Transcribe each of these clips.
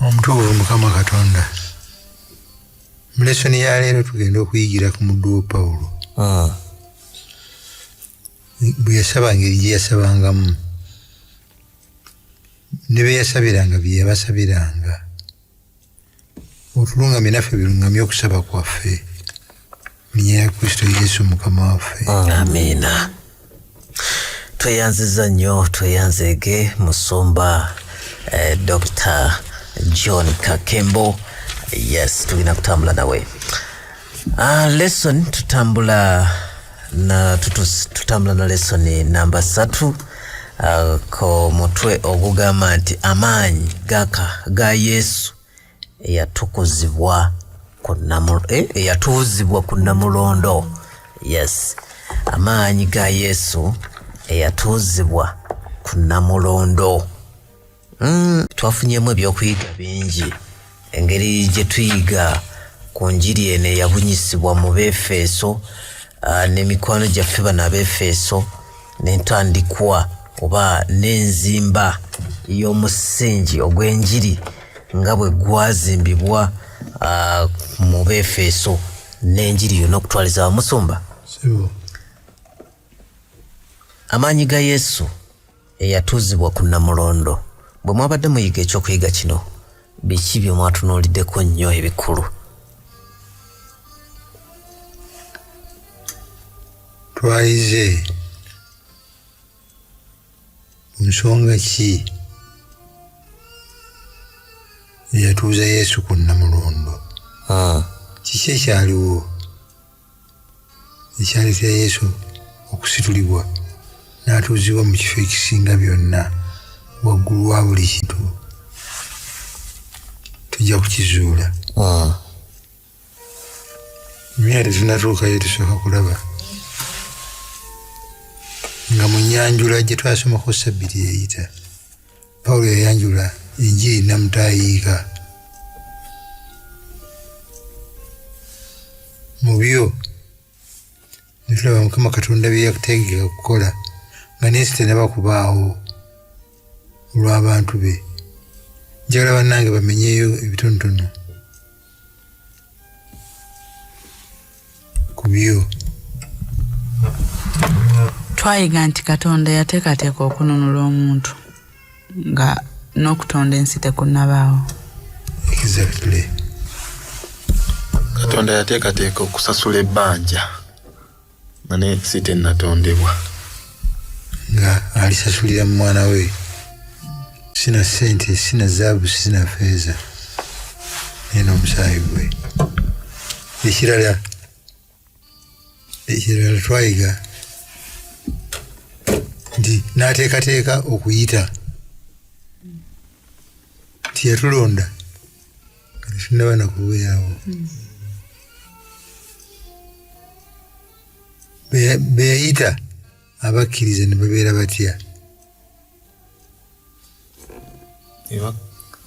Omutukuvu Mukama Katonda, mu lesoni ya leero tugenda okuyigira ku muddu wo Pawulo. Bwe yasaba, ngeri gye yasabangamu, ne bye yasabiranga, bye yabasabiranga. Otulungamye naffe, birungamye okusaba kwaffe. Mu linnya lya Kristo Yesu Mukama waffe. Amiina. Tweyanziza nnyo, tweyanzeege musumba Dr. John Kakembo. Yes, tugenda kutambula nawe. Lesson tutambula na tutambula na lesson namba 3 ko mutwe ogugamba nti amaanyi ga Yesu eyatukuzibwa ku eyatuuzibwa ku Namulondo. Yes, amaanyi ga Yesu eyatuuzibwa ku Namulondo. Twafunyemu ebyokuyiga bingi, engeri gye tuyiga ku njiri eno eyabunyisibwa mu Befeso, n'emikwano gyaffe bano Abefeso, n'entandikwa oba n'enzimba y'omusingi ogw'enjiri nga bwe gwazimbibwa mu Befeso n'enjiri yonna okutwaliza awamu. Musumba, amaanyi ga Yesu eyatuuzibwa ku Namulondo, bwe mwabadde muyiga ekyokuyiga kino, biki bye mwatunuuliddeko nnyo ebikulu? Twayize nsonga ki eyatuuza Yesu ku Namulondo? Kiki ekyaliwo ekyaleetera Yesu okusitulibwa n'atuuzibwa mu kifo ekisinga byonna waggulu wa buli kintu? Tujja kukizuula. Naye tetunnatuukayo, tusooka kulaba nga mu nnyanjula gye twasomako Sabbiti eyita, Pawulo yayanjula enjiri namutaayiika. Mu byo ne tulaba Mukama Katonda bye yategeka kukola nga n'ensi tennaba kubaawo olw'abantu be. Njagala bannange bamenyeyo ebitonotono ku byo. Twayiga nti Katonda yateekateeka okununula omuntu nga n'okutonda ensi tekunnabaawo. Exactly. Katonda yateekateeka okusasula ebbanja nga n'ensi tennatondebwa. Nga alisasulira mu mwana we. Sina ssente, sina zaabu, sina feeza, naye n'omusaayi gwe. Ekirala twayiga nti n'ateekateeka okuyita, nti yatulonda nga tetunnaba na kubeerawo. Be yayita abakkiriza ne babeera batya?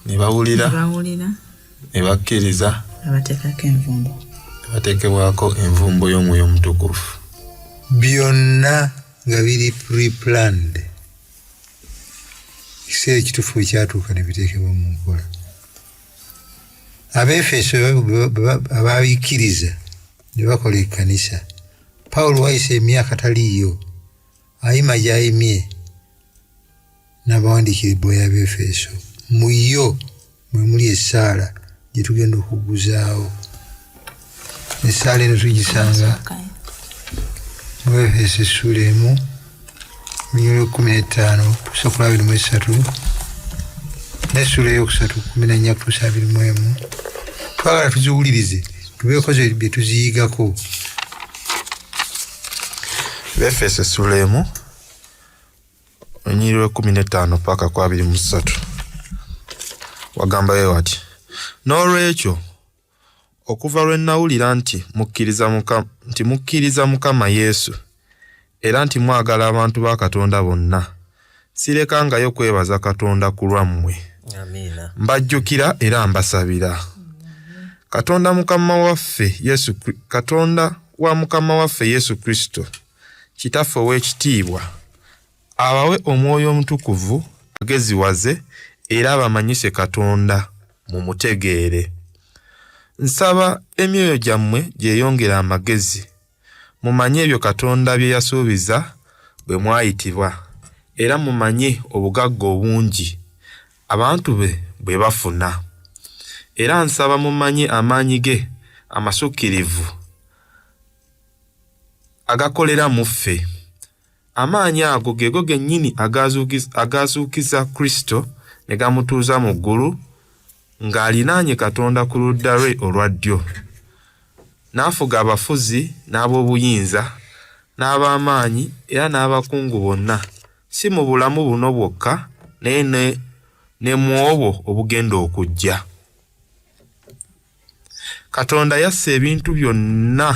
Ne bawulira, bawulira, ne bakkiriza, abateekako envumbo, ne bateekebwako envumbo y'Omwoyo Omutukuvu. Byonna nga biri pre-planned, ekiseera ekituufu bwe kyatuuka ne biteekebwa mu nkola. Abeefeso ababikkiriza ne bakola ekkanisa. Pawulo wayise emyaka taliiyo, ayima gy'ayimye n'abawandiikira ebbaluwa y'Abeefeso. Mu yo mwe muli essaala gye tugenda okuguzaawo. Essaala eno tugisanga mu Befeso essuula 1, olunyiriri lw'ekkumi n'ettaano kutuusa ku 23, n'essuula 3, 14 kutuusa 21. Twagala tuziwulirize, tubeeko bye tuziyigako. Befeso essuula 1, olunyiriri lw'ekkumi n'ettaano paka ku 23, wagambayo wati: "N'olwekyo okuva lwe nawulira nti mukkiriza Mukama Yesu era nti mwagala abantu ba Katonda bonna, sirekangayo kwebaza Katonda ku lwammwe. Amiina. Mbajjukira era mbasabira. Katonda Mukama waffe Yesu, Katonda wa Mukama waffe Yesu Kristo, Kitaffe ow'ekitiibwa, abawe Omwoyo Omutukuvu ageziwaze era abamanyise Katonda. mumutegeere. Nsaba emyoyo gyammwe gyeyongere amagezi, mumanye ebyo Katonda bye yasuubiza bwe mwayitibwa, era mumanye obugagga obungi abantu be bwe bafuna. Era nsaba mumanye amaanyi ge amasukkirivu agakolera mu ffe. Amaanyi ago gego gennyini agaazuukiza Kristo ne gamutuuza mu ggulu ng'alinaanye Katonda ku ludda lwe olwa ddyo, n'afuga abafuzi n'ab'obuyinza n'ab'amaanyi era n'abakungu bonna, si mu bulamu buno bwokka naye ne mu obwo obugenda okujja. Katonda yassa ebintu byonna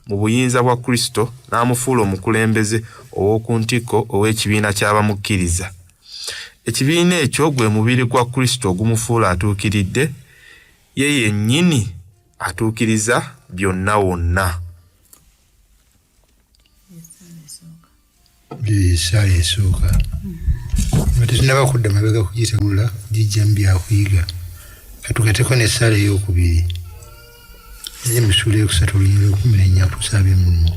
mu buyinza bwa Kristo n'amufuula omukulembeze ow'oku ntikko ow'ekibiina ky'abamukkiriza. Ekibiina ekyo gwe mubiri gwa Kristo ogumufuula atuukiridde, ye yennyini atuukiriza byonna wonna. Esaala esooka nga tetunaba kudda mabega kugitegula kugijja mu byakuyiga, katugateko n'essaala ey'okubiri eri mu ssuula eyokusatu olunyiriri 14 okutuusa 21.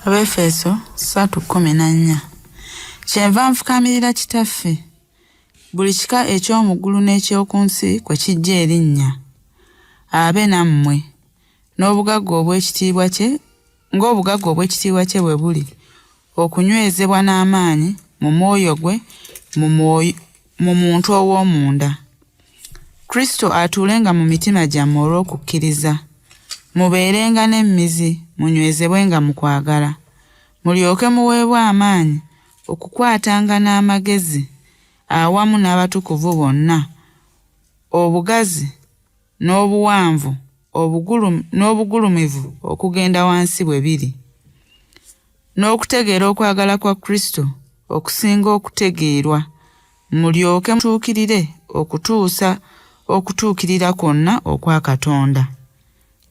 Abeefeso 3:14. Kyenva nfukamirira Kitaffe, buli kika eky'omu ggulu n'eky'oku nsi kwe kijja erinnya, abe nammwe, n'obugagga obw'ekitiibwa kye, ng'obugagga obw'ekitiibwa kye bwe buli, okunywezebwa n'amaanyi mu mwoyo gwe mu muntu ow'omunda. Kristo atuulenga mu mitima gyammwe olw'okukkiriza, mubeerenga n'emmizi, munywezebwenga mu kwagala, mulyoke muweebwe amaanyi okukwatanga n'amagezi awamu n'abatukuvu bonna, obugazi n'obuwanvu n'obugulumivu okugenda wansi bwe biri, n'okutegeera okwagala kwa Kristo okusinga okutegeerwa, mulyoke mutuukirire okutuusa okutuukirira kwonna okwa Katonda.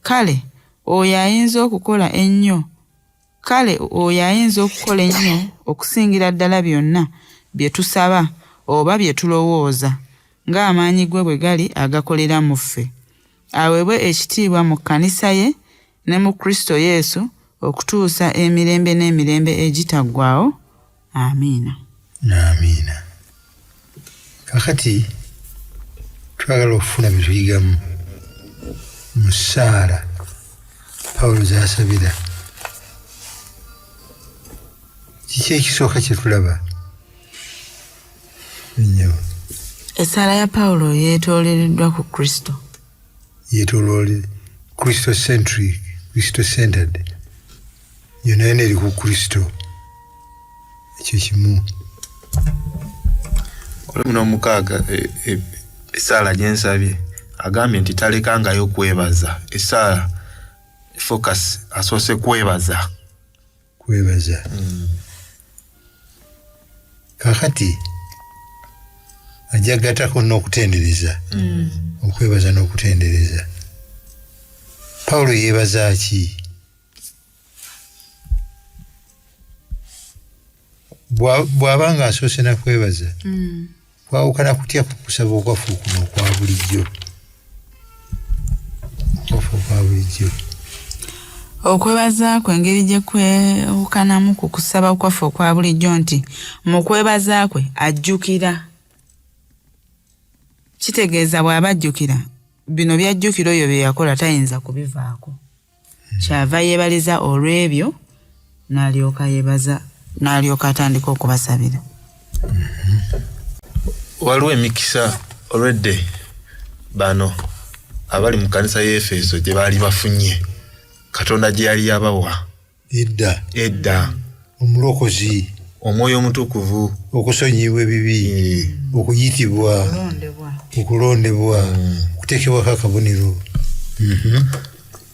Kale oyo ayinza okukola ennyo okusingira ddala byonna bye tusaba oba bye tulowooza, ng'amaanyi gwe bwe gali agakolera mu ffe, aweebwe ekitiibwa mu kkanisa ye ne mu Kristo Yesu okutuusa emirembe n'emirembe egitaggwaawo. Amiina. Amiina. Kakati twagala okufuna bye tuyigamu mu ssaala Pawulo z'asabira. Kiki ekisooka kye tulaba? Essaala ya Pawulo yeetoolereddwa ku Kristo. Yeetooloole Christocentric, Christo-centered. Yonna yonna eri ku Kristo. Ekyo kimu. Olumi n'omukaaga essaala gye nsabye agambye nti talekangayo kwebaza. Essaala focus asoose kwebaza. Kwebaza. Kakati ajja gattako n'okutendereza. Okwebaza n'okutendereza. Pawulo yeebaza ki? Bw'aba ng'asoose na kwebaza, kwawukana kutya ku kusaba okwaffe okuno okwa bulijjo? Okwaffe okwa bulijjo. Okwebaza kwe engeri gye kwewukanamu ku kusaba okwaffe okwa bulijjo nti mu kwebaza kwe ajjukira. Kitegeeza bw'aba ajjukira, bino by'ajjukira oyo bye yakola tayinza kubivaako. Kyava yeebaliza olw'ebyo n'alyoka yeebaza n'alyoka atandika okubasabira. Waliwo emikisa olwedde bano abali mu kkanisa y'Efeso gye baali bafunye Katonda gye yali yabawa edda edda, omulokozi, omwoyo omutukuvu, okusonyiyibwa ebibi, okuyitibwa, okulondebwa, okuteekebwako akabonero.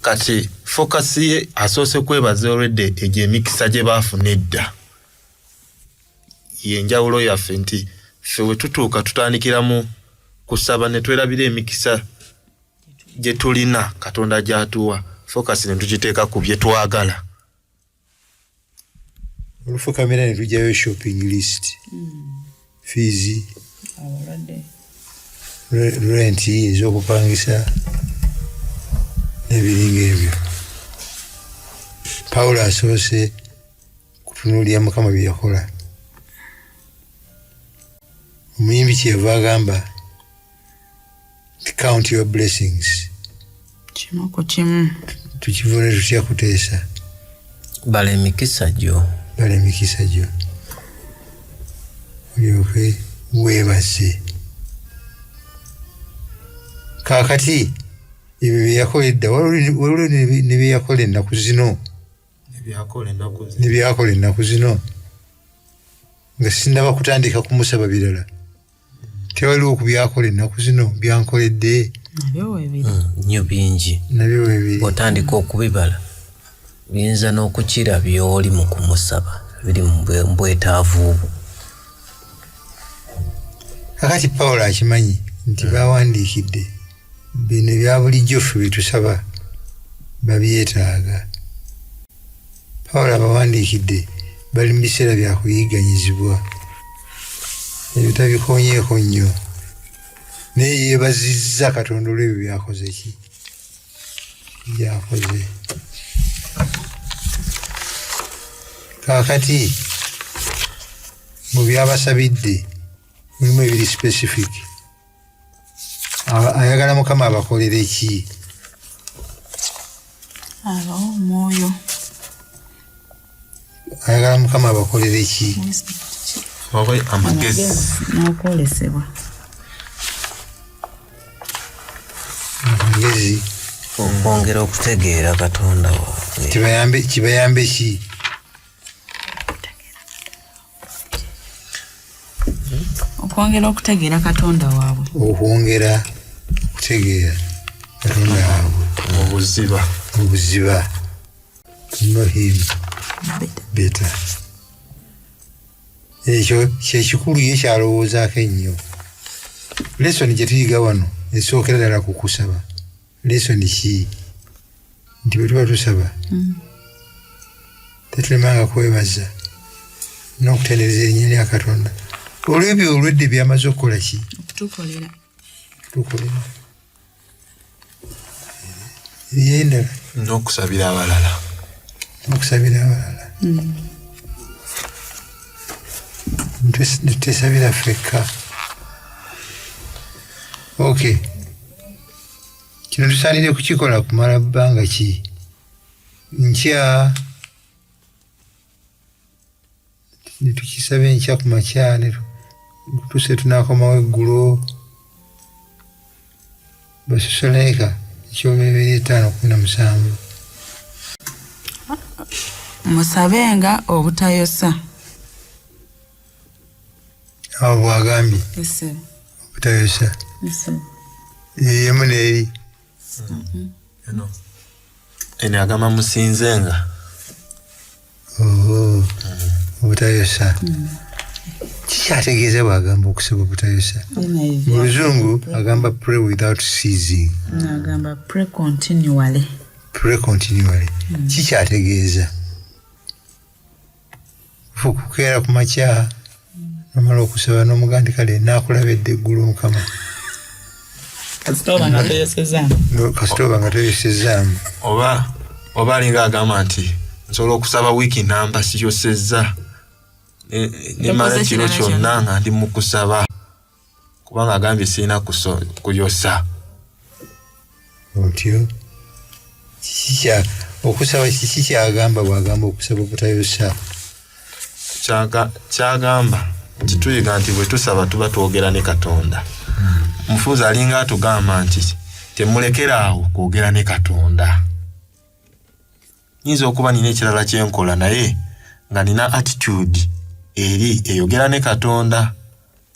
Kati focus ye asoose kwebaza olwedde egyo emikisa gye baafuna edda. Y'enjawulo yaffe nti ffe we tutuuka tutandikira mu kusaba ne twerabira emikisa gye tulina Katonda gy'atuwa, focus ne tukiteeka ku bye twagala. Olufukamira ne tujjayo shopping list, fees, Renti ez'okupangisa n'ebiringa ebyo. Pawulo asoose kutunuulira Mukama bye yakola. Omuyimbi kyeyava agamba nti count your blessings. Kimu ku kimu. Tukivune tutya kuteesa? Bala emikisa gyo. Bala emikisa gyo olyoke weebase. Kaakati ebyo bye yakola edda, waliwo ne bye yakola ennaku zino, ne byakola ennaku zino nga sinnaba kutandika kumusaba birala. Tewaliwo ku byakola ennaku zino byankoledde. Nabyo weebiri. Nnyo bingi. Nabyo weebiri. Bw'otandika okubibala biyinza n'okukira by'oli mu kumusaba biri mu bwetaavu bwo. Kakati Pawulo akimanyi nti bawandiikidde bino ebya bulijjo ffe bye tusaba babyetaaga. Pawulo abawandiikidde bali mu biseera bya kuyigganyizibwa, ebyo tabikonyeeko nnyo, naye yeebazizza Katonda olw'ebyo byakoze ki byakoze. Kaakati mu byabasabidde mulimu ebiri specific. Ayagala Mukama abakolere ki? Abawe omwoyo. Ayagala Mukama abakolere ki? Abawe amagezi n'okwolesebwa. Amagezi. Okwongera okutegeera Katonda waabwe. Kibayambe ki? Okwongera okutegeera Katonda waabwe. Okwongera okutegeera Katonda waabwe. Mu buziba. Mu buziba. Know him better. Ekyo kyekikulu ye kyalowoozaako ennyo. Lesson gye tuyiga wano esookera ddala ku kusaba. Lesson ki? Nti bwe tuba tusaba tetulemanga kwebaza n'okutendereza erinnya lya Katonda olw'ebyo olwedde byamaze okukola ki? Okutukolera. Okutukolera. Eriyo endala. N'okusabira abalala. N'okusabira abalala. Ntesabira ffekka. Okay. Kino tusaanire kukikola kumala bbanga ki? Nkya ne tukisaba enkya ku makya ne tuse tunaakomawo eggulo. Basessaloniika eky'olubereberye 5:17. Musabenga obutayosa. Awo bw'agambye obutayosa. Yemu n'eri. Eno agamba musinzenga. Obutayosa. Kikyategeeza bw'agamba okusaba obutayosa. Mu Luzungu agamba pray without ceasing. Agamba pray continually. Pray continually. Kikyategeeza. Kukeera ku makya nomala okusaba n'omugamba nti kale naakulaba edda eggulo Mukama. Kasita oba nga toyosezaamu. Kasita oba nga toyosezaamu. Oba alinga agamba nti nsobola okusaba wiiki namba siyosezza. Nemala ekiro kyonna nga ndi mu kusaba. Kubanga agambye sirina kuyosa. Otyo. Okusaba kiki kyagamba bw'agamba okusaba obutayosa? Kyagamba nti tuyiga nti bwe tusaba tuba twogera ne Katonda. Mufuuzi alinga atugamba nti temulekera awo kwogera ne Katonda. Nyinza okuba nina ekirala kye nkola naye nga nina attitude eri eyogera ne Katonda.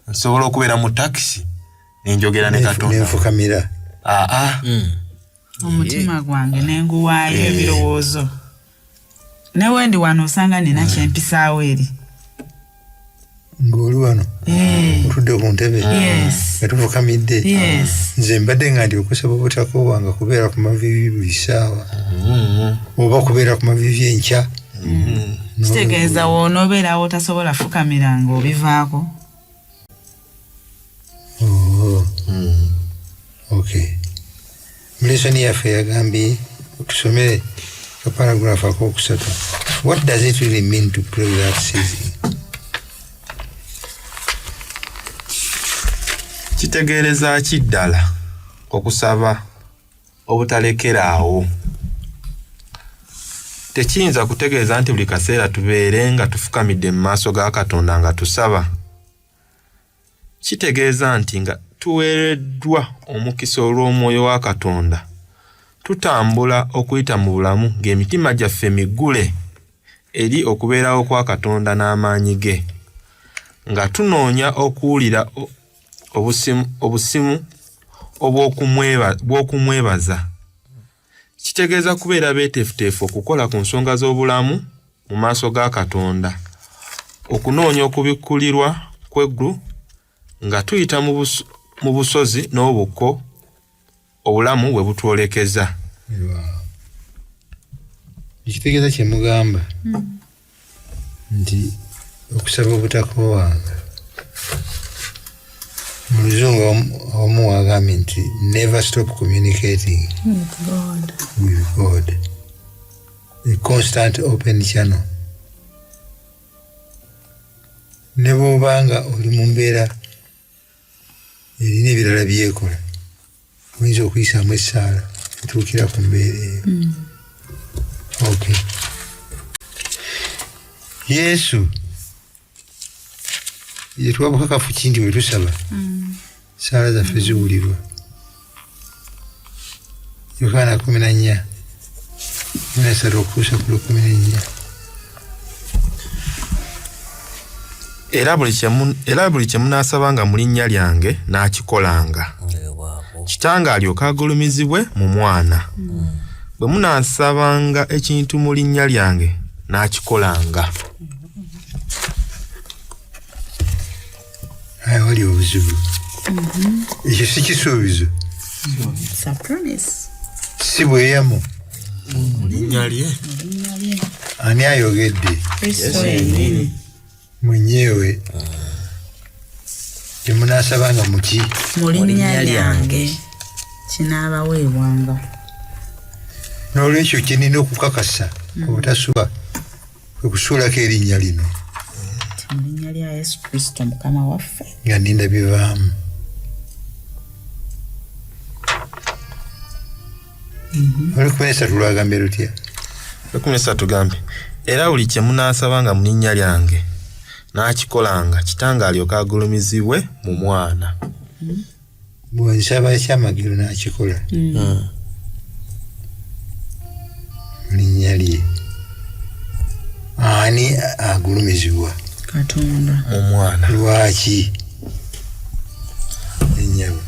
Nsobola okubeera mu takisi ne njogera ne Katonda. Nenfukamira. Omutima gwange ne nguwaayo ebirowoozo. Ne wendi wano osanga nina kye mpisaawo eri. Ng'oli wano otudde ku ntebe nga tufukamidde. Nze mbadde nga ndi okusaba obutakoowa nga kubeera ku maviivi buli ssaawa. Oba kubeera ku maviivi enkya. Kitegeeza w'onoobeerawo otasobola fukamira ng'obivaako. Okay. Mu lesoni yaffe yagambye tusomere ka paragraph akokusatu. What does it really mean to pray without ceasing? Kitegeereza ki ddala okusaba obutalekeraawo? Tekiyinza kutegeeza nti buli kaseera tubeere nga tufukamidde mu maaso ga Katonda nga tusaba. Kitegeeza nti nga tuweereddwa omukisa olw'omwoyo wa Katonda, tutambula okuyita mu bulamu ng'emitima gyaffe miggule eri okubeerawo kwa Katonda n'amaanyi ge, nga tunoonya okuwulira obusimu obw'okumwebaza. Kitegeeza kubeera beeteefuteefu okukola ku nsonga z'obulamu mu maaso ga Katonda, okunoonya okubikkulirwa kw'eggulu nga tuyita mu busozi n'obukko obulamu bwe butwolekeza. Ekitegeeza kye mugamba nti okusaba obutakoowanga. Mu luzungu omu wagambye nti never stop communicating with God, a constant open channel. Ne bw'obanga oli mu mbeera erina ebirala byekola, oyinza okuyisaamu essaala etuukira ku mbeera eyo. Okay. Yesu yetuwa bukakafu ki nti bwe tusaba saala zaffe ziwulirwa? Yokaana 14:13 okutuusa ku 14. Era buli kye munaasabanga mu linnya lyange n'akikolanga. Kitange alyoke agulumizibwe mu mwana. Bwe munaasabanga ekintu mu linnya lyange n'akikolanga. Aye wali obuzibu. Ekyo si kisuubizo. Si bweyamo. Mu linnya lye. Ani ayogedde? Mwenyewe. Temunaasabanga muki? Mu linnya lyange kinaabaweebwanga. N'olwekyo kye nnina okukakasa obutasuba kwe kusuulako erinnya lino. Mu linnya lya Yesu Kristo Mukama waffe. Nga nninda bivaamu. Olwekumi n'esatu lwagambye lutya? Olwekumi n'esatu gambye, era buli kye munaasabanga mu linnya lyange n'akikolanga, Kitange alyoke agulumizibwe mu mwana. Bwe nsaba ekyamagero n'akikola. Mu linnya lye. Ani agulumizibwa? Katonda. Mu mwana. Lwaki? Ennyabo.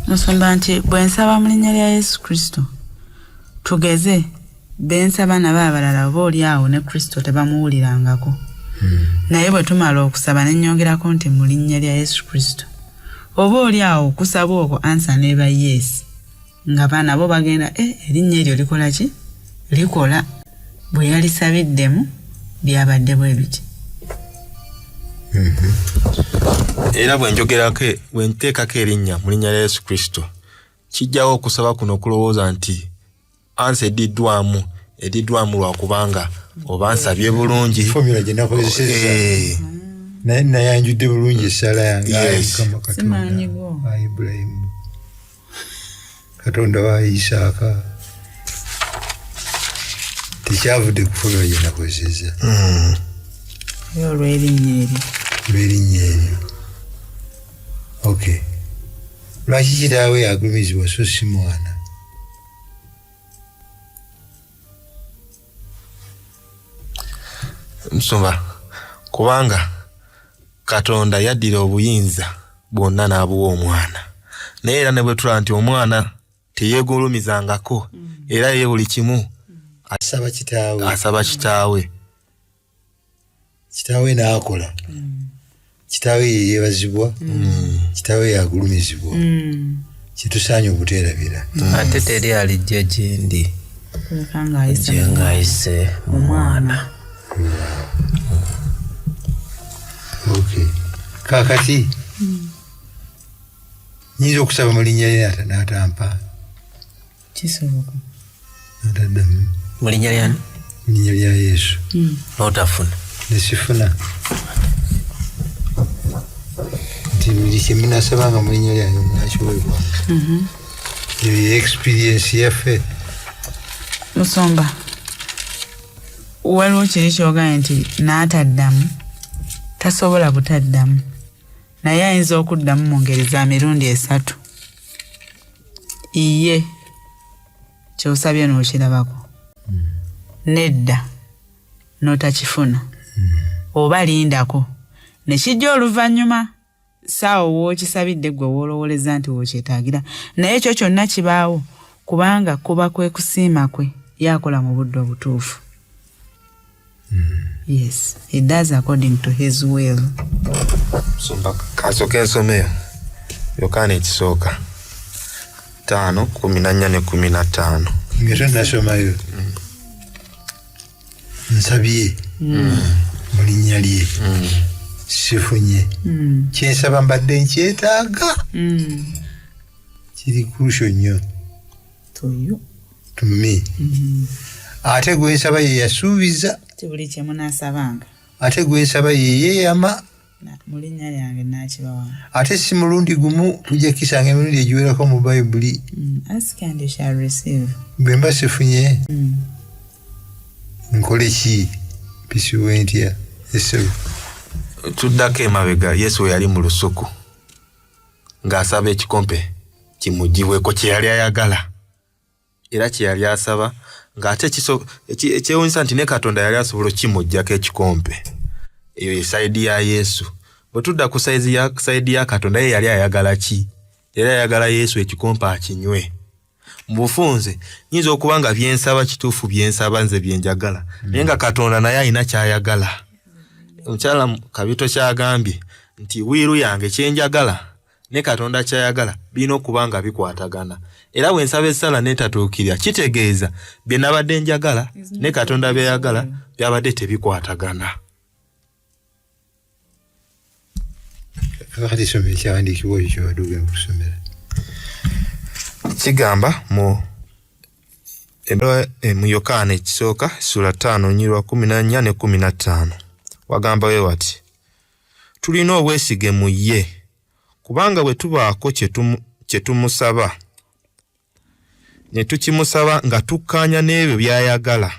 Musumba nti bwe nsaba mu linnya lya Yesu Kristo, tugeze be nsaba nabo abalala oba oli awo ne Kristo tebamuwulirangako. Naye bwe tumala okusaba ne nnyongerako nti mu linnya lya Yesu Kristo, oba oli awo okusaba okwo ansa n'eba yes, nga nabo bagenda erinnya eryo likola ki? Likola. Bwe yalisabiddemu byabadde bwe biti. Era bwe njogerako, bwe nteekako erinnya mu linnya lya Yesu Kristo, kijjawo okusaba kuno okulowooza nti ansa eddiddwamu lwakubanga oba nsabye bulungi. Formula gye nakozesezza. Naye nayanjudde bulungi essaala yange. Mukama Katonda wa Ibulayimu, Katonda wa Isaaka. Tekyavudde ku formula gye nakozesezza. Olw'erinnya eryo. Olw'erinnya eryo. Okay. Lwaki kitaawe agulumizibwa so si mwana? Nsoma kubanga Katonda yaddira obuyinza bwonna n'abuwa omwana. Naye era ne bwe tulaba nti omwana teyeegulumizangako, era ye buli kimu asaba kitaawe. Asaba kitaawe. Kitaawe n'akola. Kitaawe ye yeebazibwa, kitaawe yagulumizibwa. Kyetusaanye obuteerabira. Ate teri alijja gye ndi ng'ayise mu mwana. Okay. Kaakati Nyinza okusaba mu linnya lye n'atampa. Kisoboka. N'ataddamu. Mu linnya lyani? Mu linnya lya Yesu. N'otafuna. Ne sifuna. Nti buli kye munaasabanga mu linnya lyange munaakiweebwa. Eyo ye experience yaffe. Musumba, waliwo kiri ky'ogambye nti n'ataddamu, tasobola butaddamu, naye ayinza okuddamu mu ngeri za mirundi esatu. Iye ky'osabye n'okirabako, nedda n'otakifuna, oba lindako ne kijja oluvannyuma saawa w'okisabidde ggwe w'olowooleza nti w'okyetaagira, naye ekyo kyonna kibaawo kubanga kuba kwe kusiima kwe yakola mu budde obutuufu. Yes, he does according to his will. Musumba, kansooke nsomeyo Yokaana ekisooka 5:14 ne 15. Nga tonnasomayo, nsabye mu linnya lye, sifunye kyensaba, mbadde nkyetaaga, kiri crucial nnyo To you. to me. Ate gwe nsaba ye yasuubiza. Ti buli kye munaasabanga Ate gwe nsaba ye yeeyama mu linnya lyange naakibawa. Ate si mulundi gumu, tujja kisanga emirundi egiwerako mu Bayibuli. Ask and you shall receive. Bwe mba sifunye, nkole ki? Mpisiwe ntya esebo? Tuddako emabega, Yesu we yali mu lusuku ng'asaba ekikompe kimugibweko, kye yali ayagala era kye yali asaba, ng'ate ekyewuunyisa nti ne Katonda yali asobola okimuggyako ekikompe. Eyo ye side ya Yesu. Bwe tudda ku side ya Katonda, ye yali ayagala ki? Yali ayagala Yesu ekikompe akinywe. Mu bufunze nyinza okuba nga byensaba kituufu, byensaba nze byenjagala, naye nga Katonda naye alina ky'ayagala. Omukyala Kabito kyagambye nti will yange kyenjagala ne Katonda kyayagala birina okuba nga bikwatagana, era bwe nsaba essala netatuukirira, kitegeeza bye nabadde njagala ne Katonda byayagala byabadde tebikwatagana. Kakati soma ekyawandiikibwa ekyo kyobadde ogenda okusomera. Kigamba mu Yokaana ekisooka sura 5 nyirwa 14 ne 15, wagamba we wati, tulina obwesige mu ye, kubanga bwe tubaako kye tumusaba ne tukimusaba nga tukkaanya n'ebyo by'ayagala,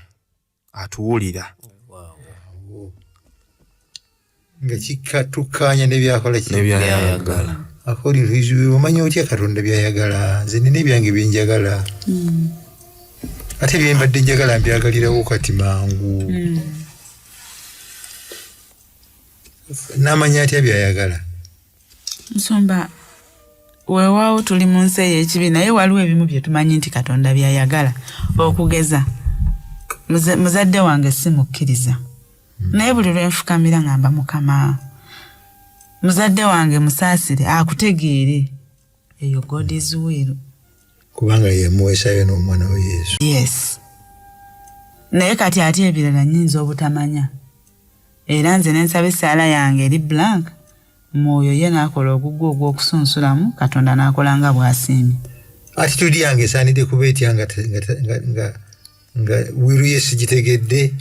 atuwulira. Nga kikka tukkaanya n'ebyakola ki? N'ebyayagala. According to his will. Omanyi otya Katonda byayagala? Nze nina ebyange byenjagala, ate byembadde njagala mbyagalirawo kati mangu. N'amanya atya byayagala? Nsumba, weewaawo tuli mu nsi ey'ekibi, naye waliwo ebimu bye tumanyi nti Katonda byayagala. Okugeza, muzadde wange si mukkiriza, naye buli lwe nfukamira ngamba, Mukama, muzadde wange musaasire akutegeere. Eyo God is will. Kubanga yemuweesayo n'omwana we Yesu. Yes, naye kati ate ebirala nnyinza obutamanya, era nze nensaba essaala yange eri blank, mwoyo ye n'akola ogugwo ogw'okusunsulamu, Katonda n'akola nga bw'asiimye. Attitude yange esaanidde kuba etya nga will ye sigitegedde?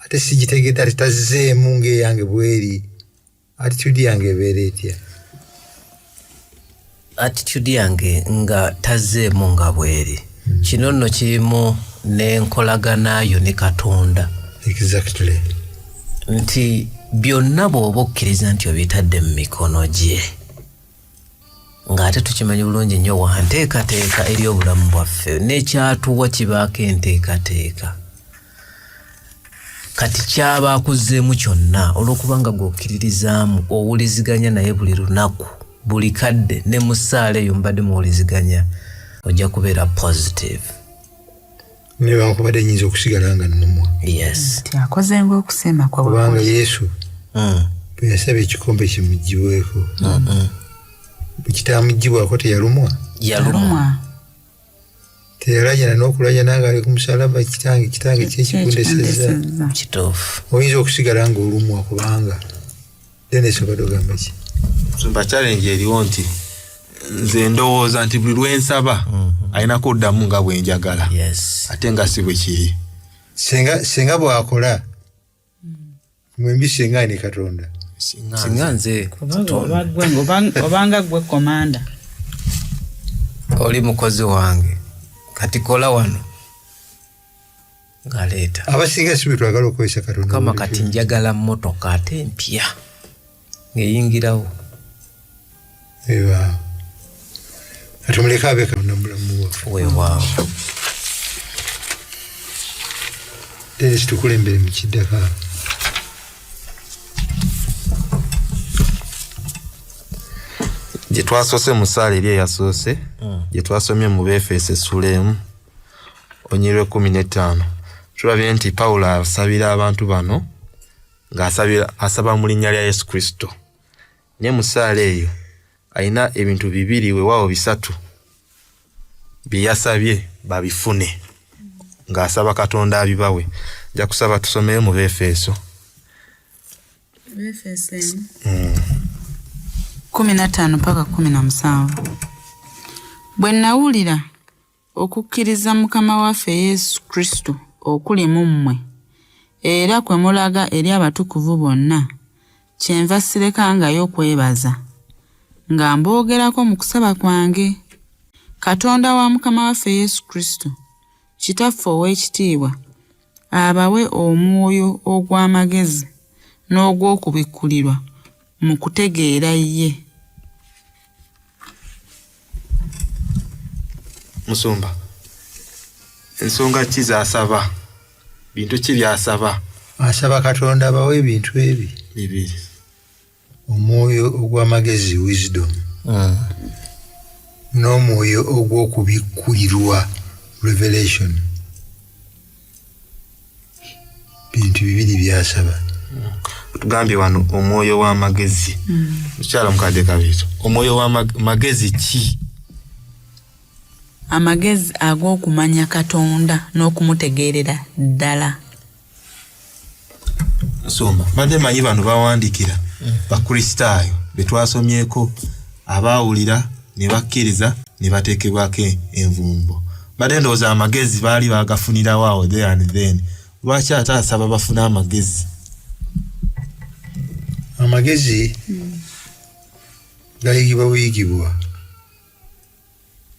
Ate sigitegedde, ate tazzeemu ng'eyange bweri, attitude yange ebeera etya? Attitude yange nga tazzeemu nga bweri, kino nno kirimu n'enkolagana yo ne Katonda. Nti byonna bw'oba okkiriza nti obitadde mu mikono gye, ng'ate tukimanyi bulungi nnyo wanteekateeka eri obulamu bwaffe, n'ekyatuwa kibaako enteekateeka. Kati kyaba akuzzeemu kyonna, olw'okubanga gw'okkiririzaamu, owuliziganya naye buli lunaku, buli kadde, ne mu ssaala eyo mubadde muwuliziganya, ojja kubeera positive. Newankubadde nyinza okusigala nga nnumwa. Nti akoze ng'okusiima kwa Kubanga Yesu bwe yasaba ekikompe kimugibweko, bwe kitamugibwako, teyalumwa? Yalumwa. Teyalajana n'okulajana nga ali ku musalaba, Kitange, Kitange, kyekikundeseza? Kituufu. Oyinza okusigala ng'olumwa kubanga Denis, obadde ogamba ki? Musumba, challenge eriwo nti nze ndowooza nti buli lwensaba alina kuddamu nga bwe njagala. Ate nga si bwe kiri. Senga bw'akola mwembi senga ne Katonda. Singa nze obanga gwe komanda, oli mukozi wange, kati kola wano ngaleeta. Abasinga si bwe twagala okukozesa Katonda. Mukama, kati njagala mmotoka ate mpya ng'eyingirawo. Eba atumuleke abe Katonda mu bulamu bwaffe. Weewaawo. Dennis, tukulembere mu kiddako. Gye twasoose mu ssaala eri eyasoose, gye twasomye mu Beefeso essula 1 olunyiriri 15, tulabye nti Pawulo asabira abantu bano ng'asaba mu linnya lya Yesu Kristo. Naye mu ssaala eyo alina ebintu bibiri, weewaawo bisatu, bye yasabye babifune ng'asaba Katonda abibawe. Nja kusaba tusomeyo mu Beefeso. Beefeso 15 paka 17. Bwe nawulira okukkiriza Mukama waffe Yesu Kristo okuli mu mmwe, era kwe mulaga eri abatukuvu bonna, kyenva sirekangayo kwebaza, nga mboogerako mu kusaba kwange. Katonda wa Mukama waffe Yesu Kristo, Kitaffe ow'ekitiibwa, abawe omwoyo ogw'amagezi n'ogw'okubikkulirwa mu kutegeera ye. Musumba, ensonga ki z'asaba? Bintu ki by'asaba? Asaba Katonda abawe ebintu ebi bibiri: omwoyo ogw'amagezi, wisdom, n'omwoyo ogw'okubikkulirwa, revelation. Bintu bibiri byasaba. Tugambye wano omwoyo w'amagezi. Mukyala mukadde Kabiito, omwoyo w'amagezi ki? Amagezi ag'okumanya Katonda n'okumutegeerera ddala. Nsumba, mbadde manyi bano bawandiikira Bakristaayo be twasomyeko abaawulira ne bakkiriza ne bateekebwako envumbo. Mbadde ndowooza amagezi baali bagafunirawo awo there and then. Lwaki ate asaba bafune amagezi? Amagezi gayigibwa buyigibwa,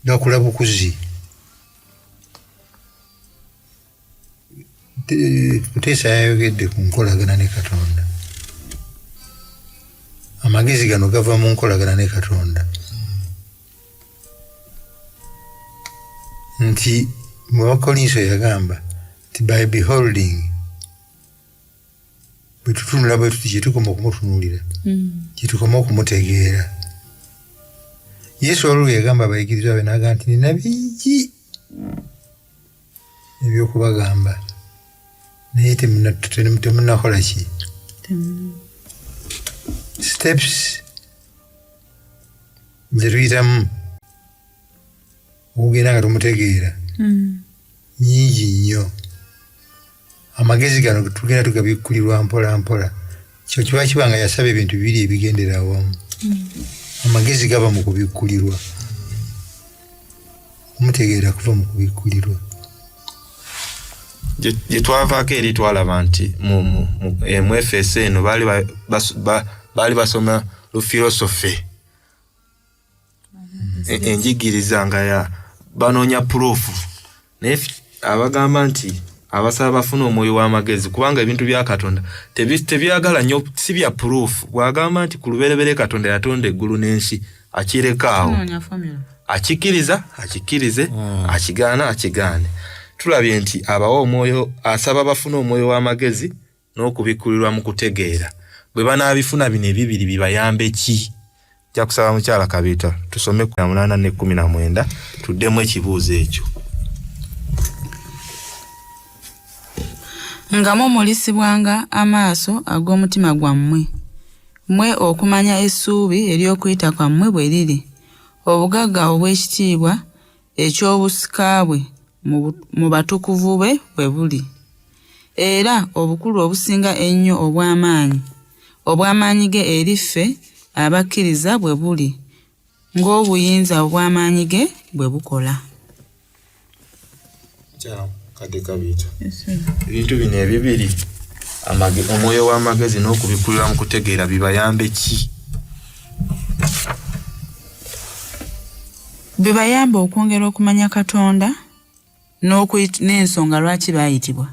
gakula bukuzi. Muteesa yayogedde ku nkolagana ne Katonda. Amagezi gano gava mu nkolagana ne Katonda, nti mu Bakolinso yagamba nti by beholding, bwe tutunula bwe tuti, kyetukoma okumutunuulira, kyetukoma okumutegeera. Yesu waliwo yagamba abayigirizwa be n'agamba nti nina bingi ebyokubagamba, naye temunakola ki steps ze tuyitamu okugenda nga tumutegeera nyingi nnyo. Amagezi gano tugenda tugabikkulirwa mpola mpola. Kyo kiba kiba nga yasaba ebintu bibiri ebigendera awamu. Amagezi gava mu kubikkulirwa, okumutegeera kuva mu kubikkulirwa. Gye twavaako eri twalaba nti mu Efeso eno baali basoma lufilosofe, enjigiriza nga ya banoonya proof. Naye abagamba nti abasaba bafune omwoyo w'amagezi, kubanga ebintu bya Katonda tebyagala nnyo, si bya proof. Bw'agamba nti ku lubereberye Katonda yatonda eggulu n'ensi, akireka awo, akikkiriza akikkirize, akigaana akigaane. Tulabye nti abawa omwoyo, asaba bafune omwoyo w'amagezi n'okubikkulirwa mu kutegeera. Bwe banaabifuna bino ebibiri bibayambe ki? Nja kusaba mukyala Kabiita tusome 18 ne 19, tuddemu ekibuuzo ekyo. Nga mumulisibwanga amaaso ag'omutima gwammwe, mmwe okumanya essuubi ery'okuyita kwammwe bwe liri, obugagga obw'ekitiibwa eky'obusika bwe mu batukuvu be bwe buli, era obukulu obusinga ennyo obw'amaanyi ge eri ffe abakkiriza bwe buli, ng'obuyinza obw'amaanyi ge bwe bukola. Kadde kabiita ebintu bino ebibiri, omwoyo w'amagezi n'okubikkulirwa mu kutegeera bibayambe ki? Bibayambe okwongera okumanya Katonda n'ensonga lwaki baayitibwa.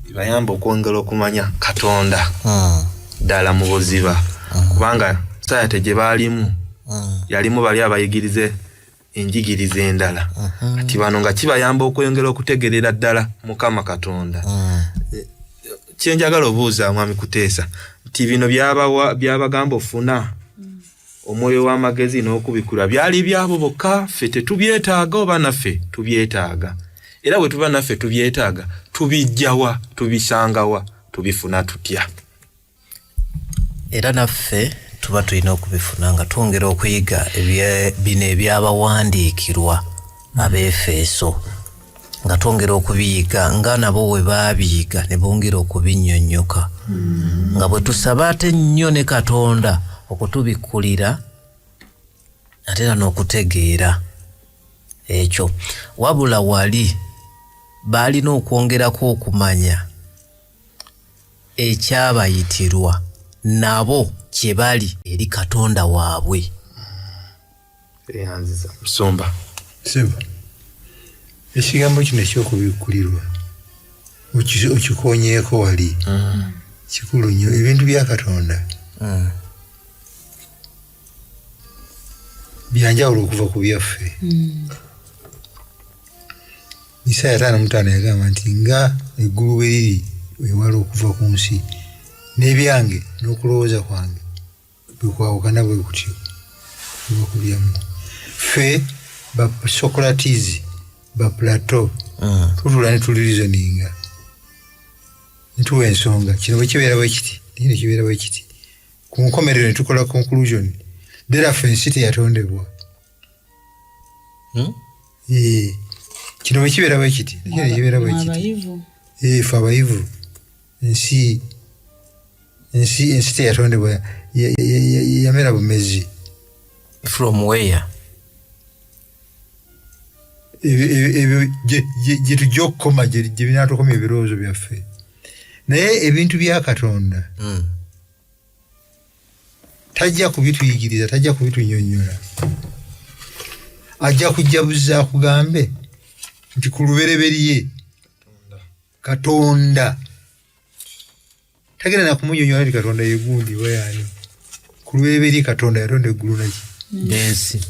Bibayambe okwongera okumanya Katonda ddala mu buziba, kubanga society gye baalimu yalimu bali abayigirize enjigiriza endala. Kati bano nga kibayamba okwongera okutegerera ddala Mukama Katonda. Kyenjagala obuuza Mwami Kuteesa nti bino byabagamba ofuna omwoyo w'amagezi n'okubikula byali byabo bokka, ffe tetubyetaaga oba naffe tubyetaaga? Era bwe tuba naffe tubyetaaga, tubijjawa, tubisangawa, tubifuna tutya? Era naffe tuba tulina okubifuna nga twongera okuyiga bino ebyabawandiikirwa Abeefeso, nga twongera okubiyiga nga nabo we baabiyiga ne bongera okubinnyonnyoka, nga bwe tusaba ate nnyo ne Katonda okutubikkulira ate era n'okutegeera ekyo. Wabula wali baalina okwongerako okumanya ekyabayitirwa nabo kye bali eri Katonda waabwe. Eyanziza musumba. Sebo, ekigambo kino ekyokubikkulirwa okikonyeeko wali kikulu nnyo. Ebintu bya Katonda byanjawulo okuva ku byaffe. Isaaya 55 yagamba nti nga eggulu bwe liri ewala okuva ku nsi, n'ebyange n'okulowooza kwange bwe kwawukana bwe kutyo kuva ku byammwe. Ffe ba Socrates, ba Plato, tutula ne tulireasoninga ne tuwa ensonga, kino bwe kibeera bwe kiti, kino kibeera bwe kiti, ku nkomerero ne tukola conclusion. Therefore ensi teyatondebwa. Kino bwe kibeera bwe kiti, kino kibeera bwe kiti. Ffe abayivu, ensi teyatondebwa, yamera bumezi. From where? Ebyo gye tujja okukoma, gye binaatukomya ebirowoozo byaffe. Naye ebintu bya Katonda tajja kubituyigiriza, tajja kubitunyonnyola. Ajja kujja buzza akugambe nti ku lubereberye Katonda. Tagenda na kumunyonnyola nti Katonda ye gundi oba y'ani. Ku lubereberye Katonda yatonda eggulu naki? N'ensi.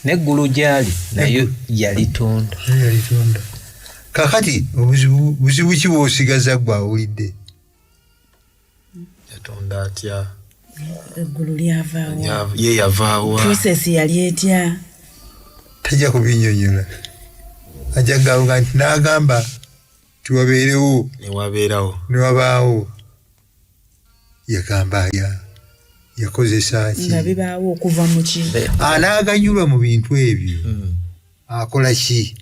N'eggulu gy'ali nayo yalitonda. Nayo yalitonda. Kaakati obuzibu ki bw'osigaza ggwe awulidde? Yatonda atya? Eggulu lyavaawa. Ye yavaawa. Process yali etya? Tajja kubinnyonnyola. Ajja kugamba nti n'agamba nti wabeerewo. Ne wabeerawo. Ne wabaawo. Yagamba yakozesa ki? Nga bibaawo okuva mu ki? Anaaganyulwa mu bintu ebyo. Akola ki?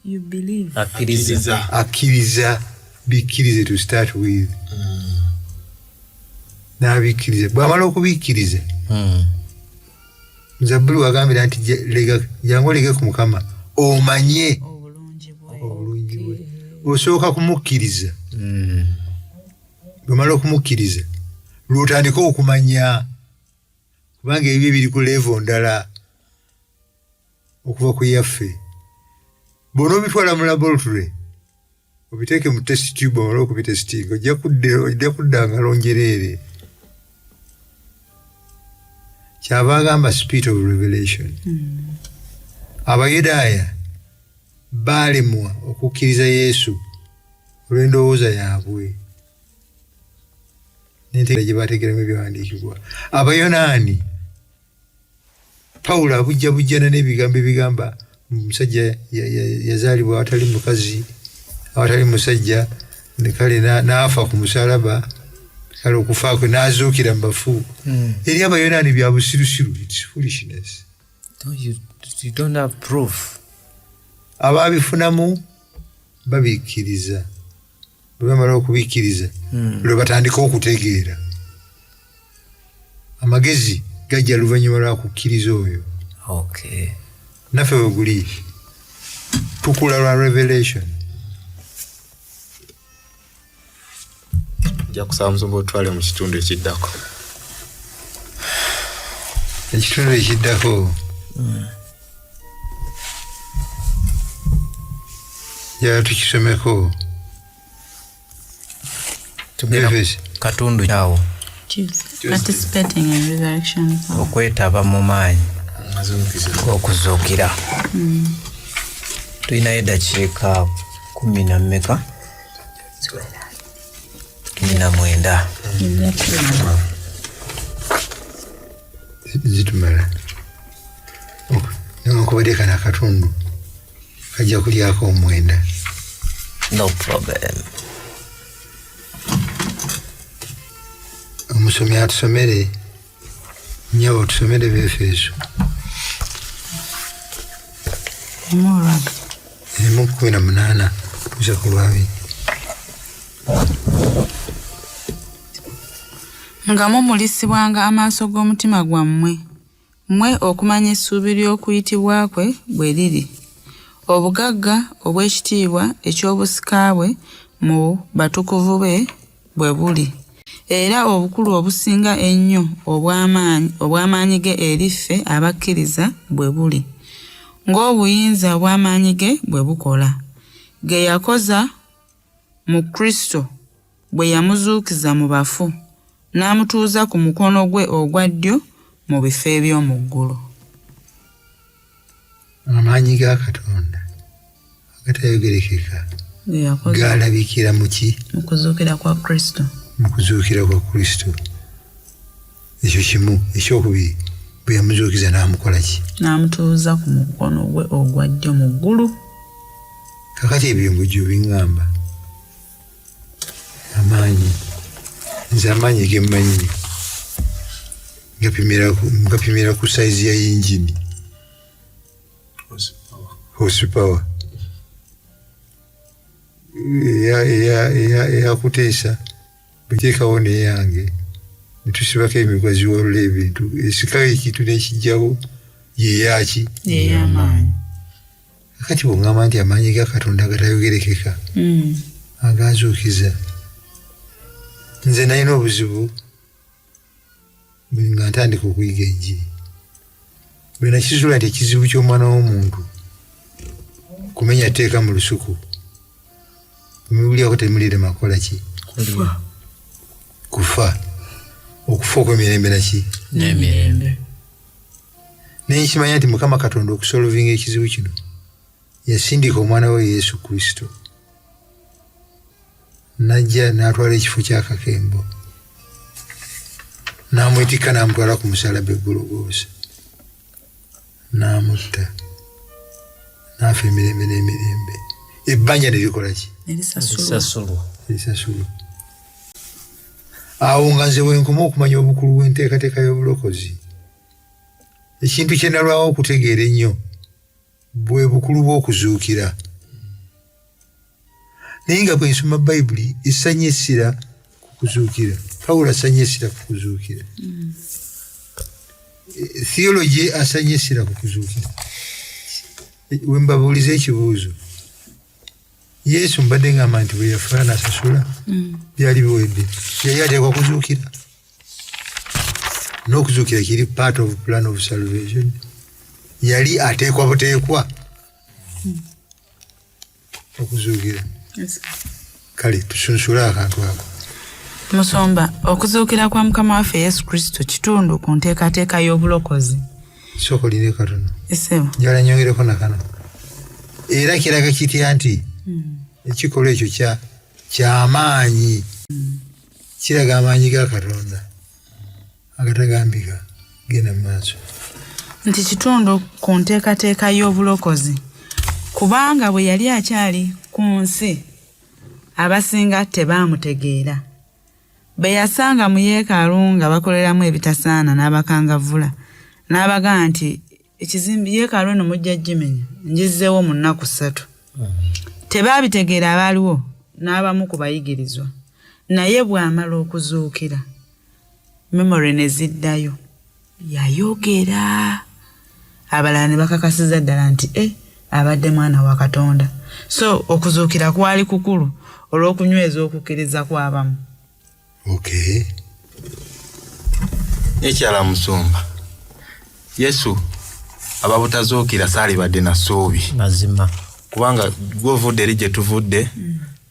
You believe. Akkiriza. Akkiriza. Bikkirize to start with. N'abikkiriza. Bw'amala okubikkiriza, Zabbuli wagambira nti jangu olege ku Mukama omanye obulungi bwe. Osooka kumukkiriza. Bw'omala okumukkiriza, lw'otandika okumanya, kubanga ebyo biri ku level ndala okuva ku yaffe. Bw'onoobitwala mu laboratory, obiteeke mu test tube omale okubitestinga, ojja kudda ngalo njereere. Kyava agamba spirit of revelation. Abayudaaya baalemwa okukkiriza Yesu olw'endowooza yaabwe n'entegeera gye baategeeramu ebyawandiikibwa. Abayonaani, Pawulo abujjabujjana n'ebigambo ebigamba omusajja yazaalibwa awatali mukazi, awatali musajja, kale n'afa ku musalaba, kale okufa kwe n'azuukira mu bafu. Eri Abayonaani bya busirusiru, it's foolishness. No, you don't have proof. Abaabifunamu babikkiriza. Bwe bamala okubikkiriza, lwe batandika okutegeera. Amagezi gajja luvannyuma lwa kukkiriza oyo. Naffe bwe guli tukula lwa revelation. Nja kusaba musumba otwale mu kitundu ekiddako. Ekitundu ekiddako njagala tukisomeko. Tugenda katundu kyawo. Participating in resurrection power. Okwetaba mu maanyi okuzuukira. Tulinayo eddakiika kumi na mmeka? 19. Zitumala. Newankubadde kano akatundu kajja kulyako omwenda. No problem. Omusomi atusomere, nnyabo tusomere Befeso. 1:18 tuza ku lwabiri. Nga mumulisibwanga amaaso g'omutima gwammwe, mmwe okumanya essuubi ly'okuyitibwa kwe bwe liri, obugagga obw'ekitiibwa eky'obusika bwe mu batukuvu be bwe buli, era obukulu obusinga ennyo obw'amaanyi ge eri ffe abakkiriza bwe buli, ng'obuyinza obw'amaanyi ge bwe bukola, ge yakoza mu Kristo bwe yamuzuukiza mu bafu, n'amutuuza ku mukono gwe ogwa ddyo mu bifo eby'omu ggulu. Amaanyi ga Katonda agatayogerekeka galabikira mu ki? Mu kuzuukira kwa Kristo. Mu kuzuukira kwa Kristo. Ekyo kimu. Ekyokubiri, bwe yamuzuukiza n'amukola ki? N'amutuuza ku mukono gwe ogwa ddyo mu ggulu. Kakati ebyo ngujjo biŋŋamba amaanyi, nze amaanyi ge mmanyi ngapimira ku sayizi ya yingini, horsepower eyakuteesa bweteekawo neyange netusibako emigwa ziwalula ebintu, esikawo ekintu n'ekijjawo yeyaki? Ey'amaanyi. Kakati bw'oŋŋamba nti amaanyi ga Katonda agatayogerekeka aganzuukiza, nze nalina obuzibu nga ntandika okuyiga enjiri. Bwe nakizuula nti ekizibu ky'omwana w'omuntu kumenya tteeka mu lusuku, muliako temulirema kukola ki? Kufa. Okufa okw'emirembe naki? N'emirembe. Naye nkimanya nti Mukama Katonda okusolovinga ekizibu kino yasindika omwana we Yesu Kristo n'ajja n'atwala ekifo ky'akakembo n'amwetikka n'amutwala ku musalaba e Gologoosa n'amutta n'afa emirembe n'emirembe. Ebbanja ne likola ki? Lisasulwa. Lisasulwa. Awo nga nze wenkoma okumanya obukulu bw'enteekateeka y'obulokozi. Ekintu kye nalwawo okutegeera ennyo bwe bukulu bw'okuzuukira. Naye nga bwe nsoma Bayibuli essanya essira ku kuzuukira. Pawulo asanya essira ku kuzuukira. Theology asanya essira ku kuzuukira. We mbabuuliza ekibuuzo, Yesu mbadde ngamba nti bwe yafa n'asasula byali biwedde, yali ateekwa kuzuukira. N'okuzuukira kiri part of plan of salvation. Yali ateekwa buteekwa okuzuukira. Kale tusunsule akantu ako. Musumba, okuzuukira kwa Mukama waffe Yesu Kristo kitundu ku nteekateeka y'obulokozi. Sooka olinde katono. Esebo. Njagala nnyongereko na kano. Era kiraga kitya nti ekikolwa ekyo kyamaanyi. Kiraga amaanyi ga Katonda agatagambika. Genda mu maaso. Nti kitundu ku nteekateeka y'obulokozi, kubanga bwe yali akyali ku nsi abasinga tebaamutegeera. Be yasanga mu yeekaalu nga bakoleramu ebitasaana n'abakangavvula, n'abagamba nti ekizimbe yeekaalu eno mujja gimenya, ngizzeewo mu nnaku 3. Tebaabitegeera abaaliwo. n'abamu ku bayigirizwa. Naye bw'amala okuzuukira, memory ne ziddayo, yayogera, abalala ne bakakasiza ddala nti abadde mwana wa Katonda. So okuzuukira kwali kukulu olw'okunyweza okukkiriza kw'abamu. Okay. Ekyala musumba, Yesu ababutazuukira saalibadde na ssuubi. Mazima. Kubanga gw'ovudde eri gye tuvudde,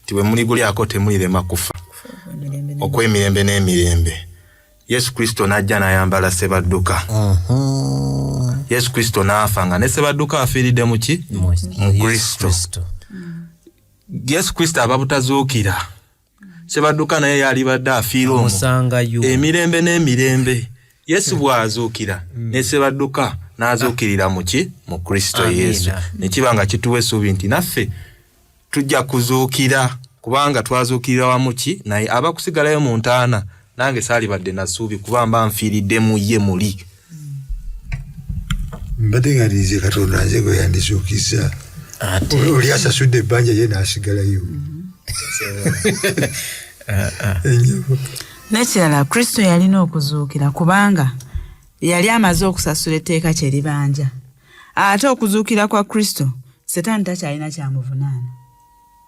nti bwe muligulyako temulirema kufa okw'emirembe n'emirembe. Yesu Kristo n'ajja n'ayambala Ssebadduka. Yesu Kristo n'afa nga ne Ssebadduka afiiridde mu ki? Mu Kristo. Yesu Kristo ababutazuukira, Ssebadduka naye yalibadde afiira omwo emirembe n'emirembe. Yesu bw'azuukira ne Ssebadduka n'azuukirira mu ki? Mu Kristo Yesu. Ne kiba nga kituwa essuubi nti naffe tujja kuzuukira, kubanga twazuukirira wamu ki naye. Abakusigalayo mu ntaana nange saalibadde na ssuubi, kuba mba nfiiridde mu ye muli. Mbadde nga nze Katonda nze gwe yandizuukizza. Oli asasudde ebbanja ye n'asigalayo. N'ekirala, Kristo yalina okuzuukira kubanga yali amaze okusasula etteeka kye libanja. Ate okuzuukira kwa Kristo, Setaani takyalina kyamuvunaana.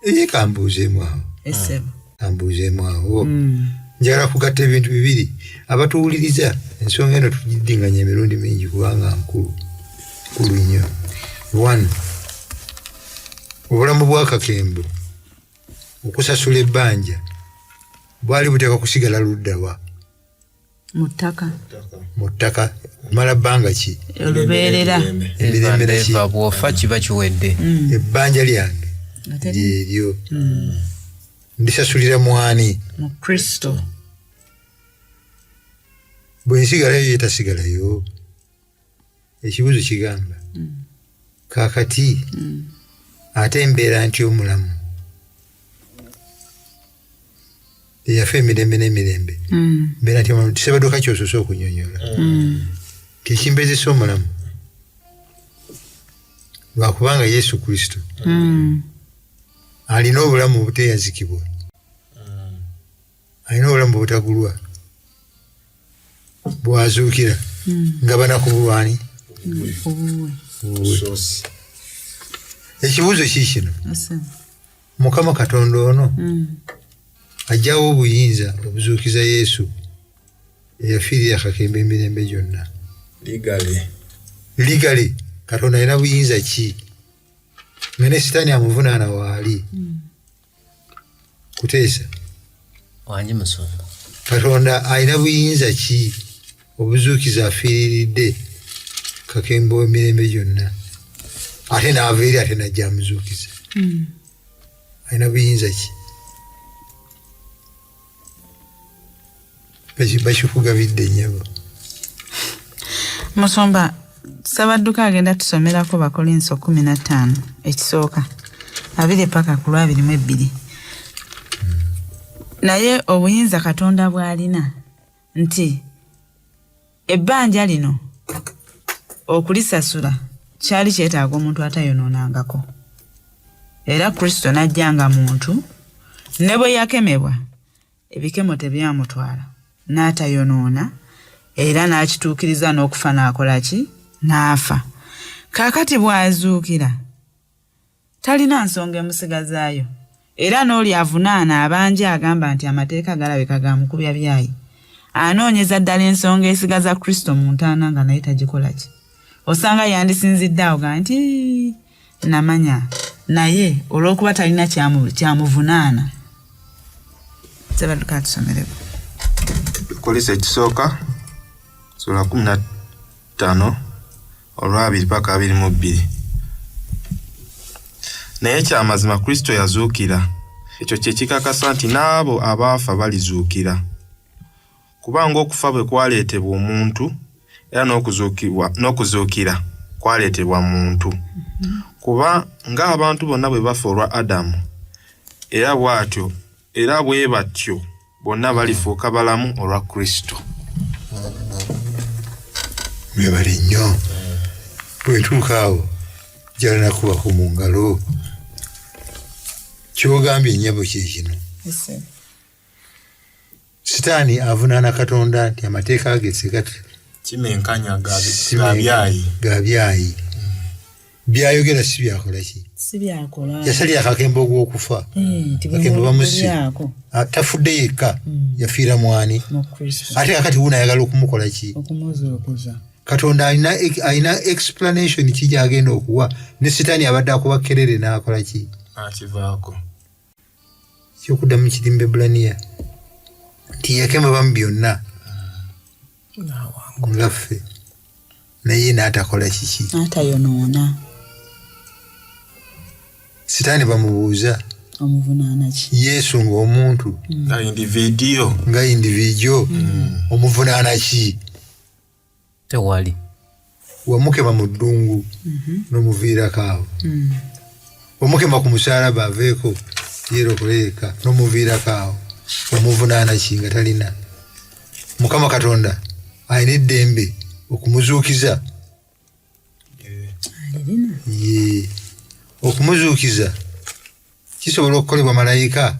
Ye kambuuzeemu awo. Essebo. Kambuuzeemu awo. Njagala kugatta ebintu bibiri. Abatuwuliriza ensonga eno tugiddinganya emirundi mingi kubanga nkulu. Nkulu nnyo. One, obulamu bwa Kakembo okusasula ebbanja bwali buteekwa kusigala ludda wa? Mu ttaka. Mu ttaka kumala bbanga ki? Olubeerera. Emirembe ki? Bw'ofa kiba kiwedde. Ebbanja lyange lyeryo. Ndisasulira mwani? Mu Kristo. Bwe nsigalayo ye tasigalayo. Ekibuuzo kigamba kaakati ate mbeera ntya omulamu eyafa emirembe n'emirembe? Mbeera ntya omulamu? Ssebadduka ky'osoose okunyonyola tekimbezesa omulamu lwakubanga Yesu Kristo alina obulamu obuteeyazikibwa, alina obulamu obutagulwa. Bwazuukira nga banaku bulwani. Ekibuuzo kiikino, Mukama Katonda ono ajjawo obuyinza obuzuukiza Yesu eyafiirira Kakembo emirembe gyonna? Legally Katonda alina buyinza ki nga ne Sitaani amuvunaana waali? Kuteesa. Wangi musumba. Katonda alina buyinza ki obuzuukiza afiiriridde Kakembo emirembe gyonna, ate n'ava eri ate najja amuzuukiza? Alina buyinza ki? Bakikugabidde nnyabo. Musumba, Ssabadduka agenda tusomerako Bakolinso 15 ekisooka 2 paka ku lwa 22. Naye obuyinza Katonda bw'alina nti ebbanja lino okulisasula kyali kyetaaga omuntu atayonoonangako. Era Kristo n'ajja nga muntu, ne bwe yakemebwa, ebikemo tebyamutwala, n'atayonoona, era n'akituukiriza n'okufa n'akola ki? N'afa. Kaakati bw'azuukira, talina nsonga emusigazaayo. Era n'oli avunaana abanja agamba nti amateeka galabika ga mukubya byayi. Anoonyeza ddala ensonga esigaza Kristo mu ntaana nga naye tagikola ki? Osanga yandisinzidde awo ga nti namanya, naye olw'okuba talina kyamuvunaana. Ssebadduka atusomereko. Kolisa ekisooka sura 15 olwa 2 paka 22. Naye kyamazima Kristo yazuukira, ekyo kye kikakasa nti n'abo abaafa balizuukira. Kubanga okufa bwe kwaleetebwa omuntu, era n'okuzuukira kwaleetebwa muntu. Kuba ng'abantu bonna bwe bafa olwa Adamu, era bwe batyo bonna balifuuka balamu olwa Kristo. Mwebale nnyo. Bwe ntuuka awo njagala nakubako mu ngalo. Kyogambye nnyabo kye kino. Sitaani avunaana Katonda nti amateeka ge kimenkanya ga byayi. Byayogera si byakola ki? Si byakola. Yasalira akakembo ogw'okufa. Akakembo bamusse. Tafudde yekka, yafiira mwani. Ate kakati wuno ayagala okumukola ki? Okumuzuukuza. Katonda alina explanation ki gy'agenda okuwa ne Sitaani abadde akuba kerere n'akola ki? N'akivaako. Ekyokuddamu kiri mu Bebbulaniya nti yakemebwa mu byonna nga ffe naye n'atakola kiki? N'atayonoona. Sitaani bamubuuza omuvunaana ki? Yesu ng'omuntu nga individual, nga individual omuvunaana ki? Tewali. Wamukema mu ddungu n'omuviirako awo. Wamukema ku musaalaba aveeko yeerokoleyeka n'omuviirako awo. Omuvunaana ki nga talina? Mukama Katonda alina eddembe okumuzuukiza. Ye okumuzuukiza kisobola okukolebwa malayika.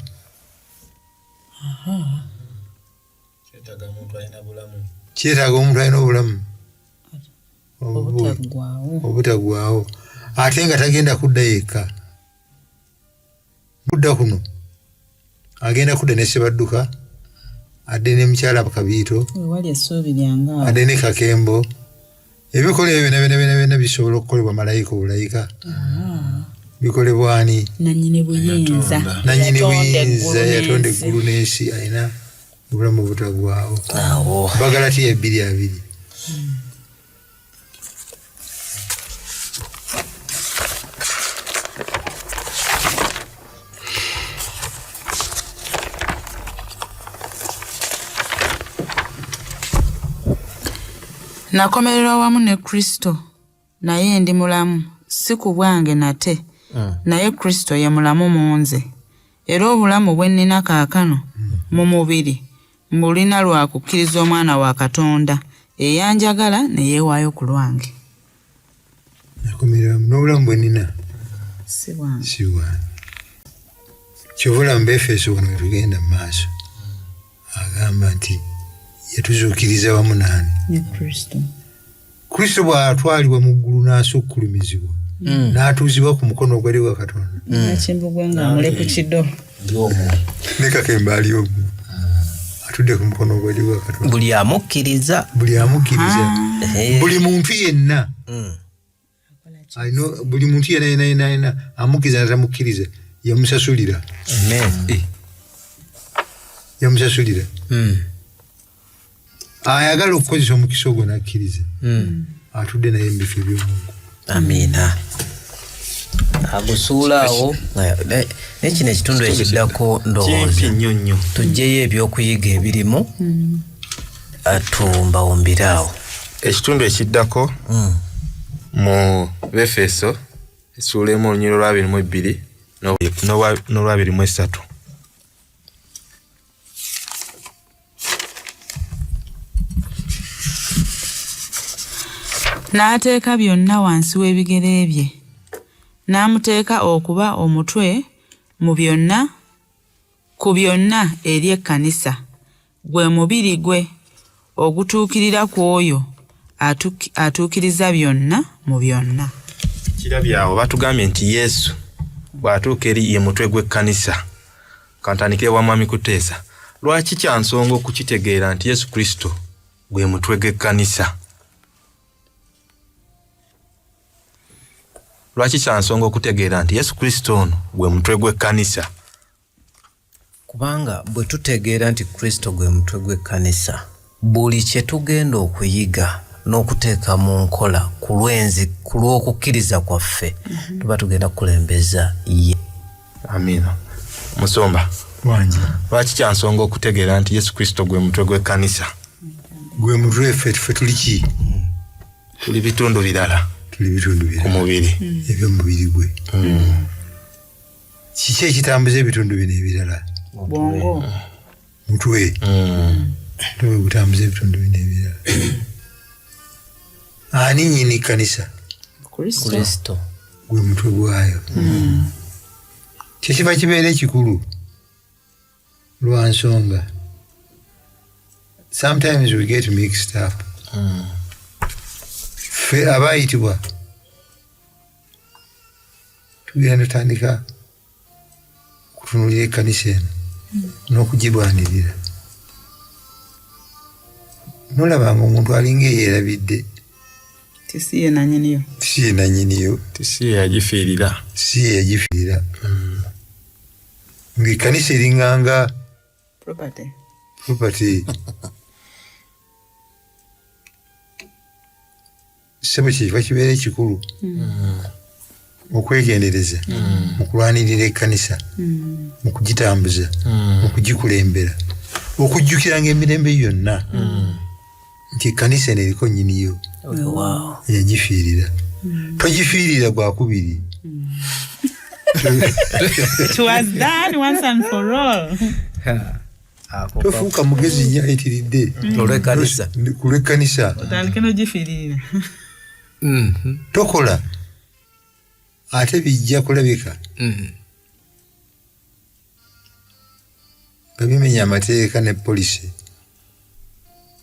Kyetaaga omuntu alina bulamu. Kyetaaga omuntu alina obulamu obutaggwaawo, ate nga tagenda kudda yekka. Kudda kuno agenda kudda ne Ssebadduka, adde ne mukyala Kabiito, adde ne Kakembo. Ebikola ebyo byonna byonna byonna byonna bisobola okukolebwa malayika obulayika. Bikolebwa ani? Nannyini buyinza. Nannyini buyinza yatonda eggulu n'ensi, alina obulamu obutaggwaawo. Bagalatiya 2:2. Nakomererwa wamu ne Kristo, naye ndi mulamu, si ku bwange nate, naye Kristo ye mulamu mu nze. Era obulamu bwe nnina kaakano mu mubiri mbulina lwa kukkiriza Omwana wa Katonda eyanjagala ne yeewaayo ku lwange. Nakomererwa n'obulamu bwe nnina si bwange. Si bwange. Kyova olaba mu Befeso wano we tugenda mu maaso agamba nti yatuzuukiriza wamu n'ani? Ne Kristo. Kristo bw'atwalibwa mu ggulu n'asukkulumizibwa, n'atuuzibwa ku mukono ogwa ddyo gwa Katonda. Nakimbugwe ng'amuli ku kido. Ne Kakembo ali omwo. Atudde ku mukono ogwa ddyo gwa Katonda. Buli amukkiriza. Buli amukkiriza. Buli muntu yenna. Buli muntu yenna yenna yenna yenna amukkiriza n'atamukkiriza yamusasulira. Amen. Yamusasulira. Ayagala okukozesa omukisa ogwo n'akkiriza. Atudde naye mu bifo eby'omu ggulu. Amiina. Agusuula awo. Naye kino ekitundu ekiddako ndowooza. Kimpi nnyo nnyo. Tuggyeyo ebyokuyiga ebirimu. Tumbawumbire awo. Ekitundu ekiddako mu Befeso essuula emu olunyiriri lwa 22 n'olwa 23. N'ateeka byonna wansi w'ebigere bye, n'amuteeka okuba omutwe mu byonna, ku byonna eri ekkanisa, gwe mubiri gwe ogutuukirira ku oyo atuukiriza byonna mu byonna. Kirabye awo batugambye nti Yesu bw'atuuka eri ye mutwe gw'ekkanisa. Kantandikire wa Mwami Kuteesa. Lwaki kya nsonga okukitegeera nti Yesu Kristo gwe mutwe gw'ekkanisa? Lwaki kya nsonga okutegeera nti Yesu Kristo ono gwe mutwe gw'ekkanisa? Kubanga bwe tutegeera nti Kristo gwe mutwe gw'ekkanisa, buli kye tugenda okuyiga n'okuteeka mu nkola ku lw'okukkiriza kwaffe, tuba tugenda kukulembeza ye. Amiina. Musumba. Wangi. Lwaki kya nsonga okutegeera nti Yesu Kristo gwe mutwe gw'ekkanisa? Gwe mutwe ffe tuli ki? Tuli bitundu birala. Tuli bitundu birala. Ku mubiri. Eby'omubiri gwe. Kiki ekitambuza ebitundu bino ebirala? Bwongo. Mutwe. Mutwe gutambuza ebitundu bino ebirala. Ani nnyini kkanisa? Kristo. Kristo. Gwe mutwe gwayo. Kyekiva kibeera ekikulu lwa nsonga sometimes we get mixed up. Ffe abayitibwa tugenda tutandika okutunulira ekkanisa eno n'okugirwanirira, nolaba nga omuntu alinga eyerabidde Tisi ye nanyiniyo. Si ye nanyiniyo. Tisi ye yagifiirira. Si ye yagifiirira, ng'ekkanisa eringanga property. Property. Sebo, kyekiva kibeera ekikulu okwegendereza mu kulwanirira ekkanisa, mu kugitambuza, mu kugikulembera, okujjukiranga emirembe yonna nti ekkanisa eno eriko nnyiniyo eyagifiirira. Togifiirira gwakubiri. It was done once and for all. Tofuuka mugezi nnyo ayitiridde olw'ekkanisa. Ku lw'ekkanisa. Otandike n'ogifiiririra. Tokola ate bijja kulabika nga bimenya amateeka ne policy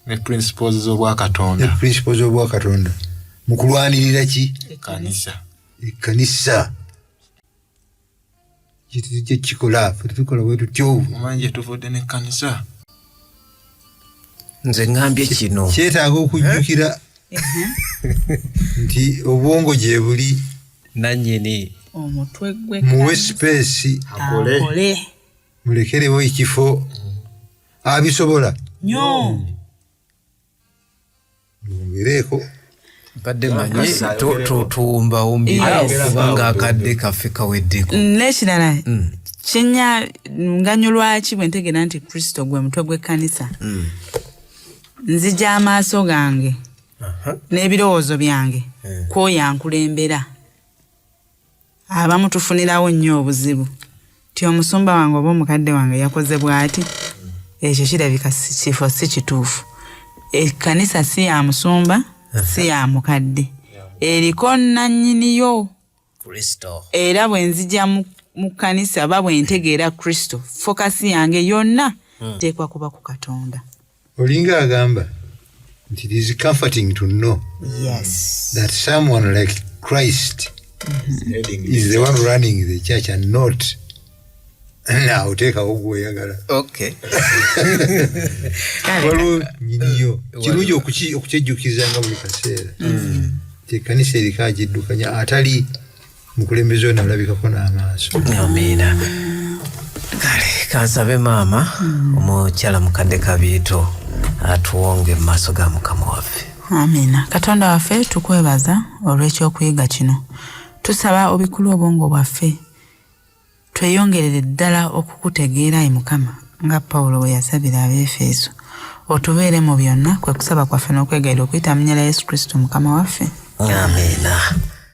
ne principles ne z'obwakatonda. Principles z'obwakatonda mu kulwanirira ki? Kanisa. Ekkanisa. Kitujja kikola fe tetukola bwe tutyo. Omanyi gye tuvudde n'ekkanisa. Nze ŋŋambye kino. Kyetaaga okujjukira nti obwongo gye buli nannyini. Omutwe gwe. Muwe space. Akole. Akole. Mulekerewo ekifo, abisobola. Nyo. Mwongereeko. Mbadde manyi tuwumbawumbira kubanga akadde kaffe kaweddeko. N'ekirala kyenya nganyulwaki bwe ntegeera nti Kristo gwe mutwe gw'ekkanisa, nzija amaaso gange n'ebirowoozo byange kwoyo ankulembera. Abamu tufunirawo nnyo obuzibu ti omusumba wange oba omukadde wange yakoze bw'ati, ekyo kirabika si kifo, si kituufu. Ekkanisa si ya musumba, si ya mukadde, eriko nannyiniyo. Kristo. Era bwe nzija mu kkanisa oba bwe ntegeera Kristo, focus yange yonna teekwa kuba ku Katonda. Olinga agamba nti it is comforting to know that someone like Christ is the one running the church and not now oteekawo gweoyagala. Waliwo nyiniyo. Kirungi okukyejjukizanga buli kaseera nti ekkanisa eriko agiddukanya atali mukulembeze ono alabikako n'amaaso. Amiina. Kale kansabe maama omukyala mukadde Kabiito atuwonge mu maaso ga Mukama waffe. Amiina. Katonda waffe, tukwebaza olw'ekyokuyiga kino. Tusaba obikkule obwongo bwaffe, tweyongerere ddala okukutegeera, ayi Mukama, nga Pawulo bwe yasabira Abeefeso. Otubeere mu byonna, kwe kusaba kwaffe n'okwegayirira okuyita mu nnyala Yesu Kristo Mukama waffe. Amiina.